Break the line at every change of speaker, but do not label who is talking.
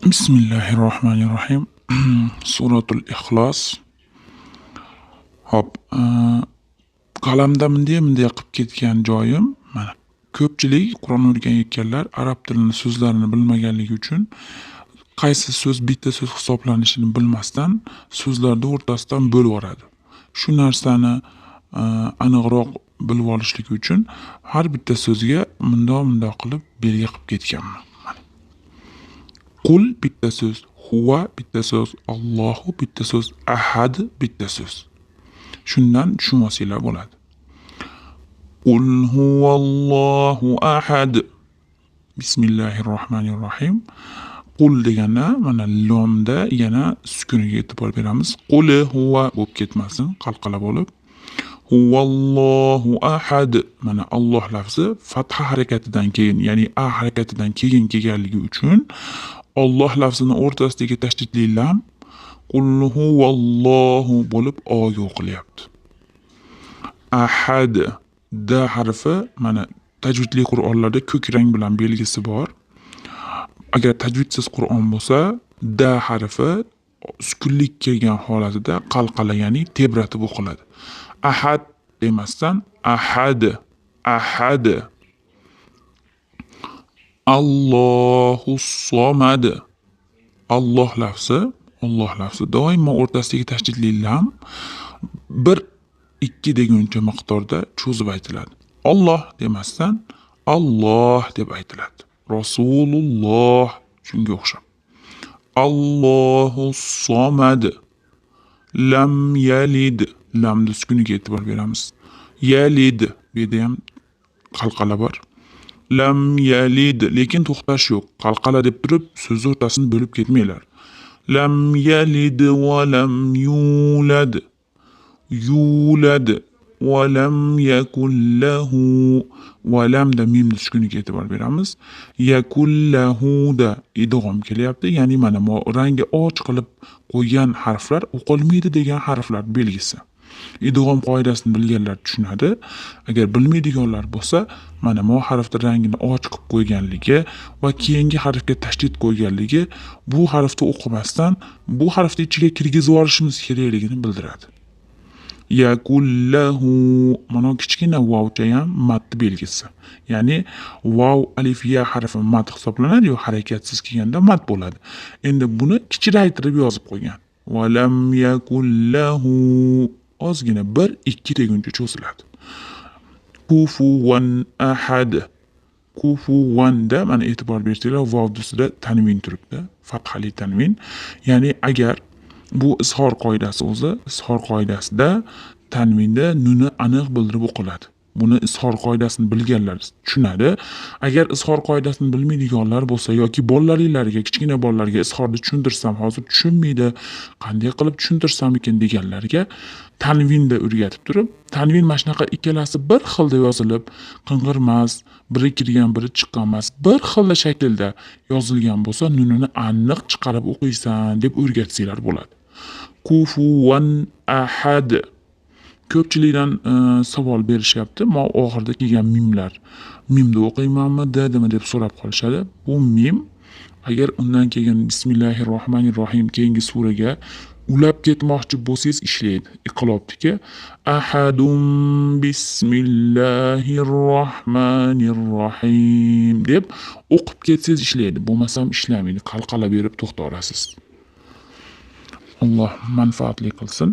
Bismillahirrohmanirrohim. Suratul Ixlos. Hop, qalamda bunday-bunday qilib ketgan joyim mana. Ko'pchilik Qur'on o'rganayotganlar arab tilini so'zlarini bilmaganligi uchun qaysi so'z bitta so'z hisoblanishini bilmasdan so'zlarni o'rtasidan bo'lib yuboradi. Shu narsani aniqroq bilib olishlik uchun har bitta so'zga mundoq-mundoq qilib belgi qilib ketganman. Mana. Qul bitta so'z, huva bitta so'z, Allohu bitta so'z, ahad bitta so'z. Shundan tushunib olsanglar bo'ladi. Qul huvallohu ahad. Bismillahirrohmanirrohim. Qul deganda mana lomda yana sukuniga e'tibor beramiz. Qul huva bo'lib ketmasin, qalqala bo'lib. Huvallohu ahad. Mana Alloh lafzi fatha harakatidan keyin, ya'ni a harakatidan keyin kelganligi uchun Alloh lafzini o'rtasidagi tashdidli lam qul huvallohu bo'lib oga o'qilyapti. Ahad, d harfi mana tajvidli Qur'onlarda ko'k rang bilan belgisi bor. Agar tajvidsiz Qur'on bo'lsa, d harfi sukunlik kelgan holatida qalqala, ya'ni tebratib o'qiladi. Ahad demasdan ahad, ahad. Allohus somad. Alloh lafzi, Alloh lafzi doimo o'rtasidagi tashdidli lam 1 2 deguncha miqdorda cho'zib aytiladi. Alloh demasdan Alloh deb aytiladi. Rasululloh shunga o'xshab. Allohus somad. Lam yalid. Lamni sukuniga e'tibor beramiz. Yalid, bu yerda ham qalqala bor. Lam yalid, lekin to'xtash yo'q. Qalqala deb turib so'z o'rtasini bo'lib ketmanglar. Lam yalid va lam yulad. Yulad va lam yakul lahu, va lamda mimni sukuniga e'tibor beramiz. Yakul lahu da idg'om kelyapti, ya'ni mana bu rangi och qilib qo'ygan harflar o'qilmaydi degan harflar belgisi. Idg'om qoidasini bilganlar tushunadi. Agar bilmaydiganlar bo'lsa, mana bu harfni rangini och qilib qo'yganligi va keyingi harfga tashdid qo'yganligi bu harfni o'qimasdan bu harfni ichiga kirgizib yuborishimiz kerakligini bildiradi. Yakullahu, mana kichkina vavcha ham madni belgisi. Ya'ni vav, alif, ya harfi mad hisoblanadi, yo harakatsiz kelganda mad bo'ladi. Endi buni kichraytirib yozib qo'ygan. Va lam yakullahu, ozgina 1 2 deguncha cho'ziladi. Kufuwan ahad. Kufuwanda mana e'tibor bersanglar vav ustida tanvin turibdi, fathali tanvin. Ya'ni agar bu izhor qoidasi o'zi, izhor qoidasida tanvinda nuni aniq bildirib o'qiladi. Buni izhor qoidasini bilganlar tushunadi. Agar izhor qoidasini bilmaydiganlar bo'lsa yoki bolalaringlarga, kichkina bolalarga izhorni tushuntirsam hozir tushunmaydi, qanday qilib tushuntirsam ekan deganlarga tanvinda o'rgatib turib, tanvin mana shunaqa ikkalasi bir xilda yozilib, qing'ir emas, biri kirgan, biri chiqqan emas, bir xilda shaklda yozilgan bo'lsa, nunini aniq chiqarib o'qiysan deb o'rgatsanglar bo'ladi. Kufuwan ahad. Ko'pchilikdan savol berishyapti. Ma oxirida kelgan mimlar. Mimni o'qiymanmi, ddimi deb so'rab qolishadi. Bu mim agar undan keyin bismillahirrohmanirrohim keyingi suraga ulab ketmoqchi bo'lsangiz ishlaydi. Iqlobniki ahadum bismillahirrohmanirrohim deb o'qib ketsangiz ishlaydi. Bo'lmasam ishlamaydi. Qalqala berib to'xtaverasiz. Alloh manfaatli qilsin.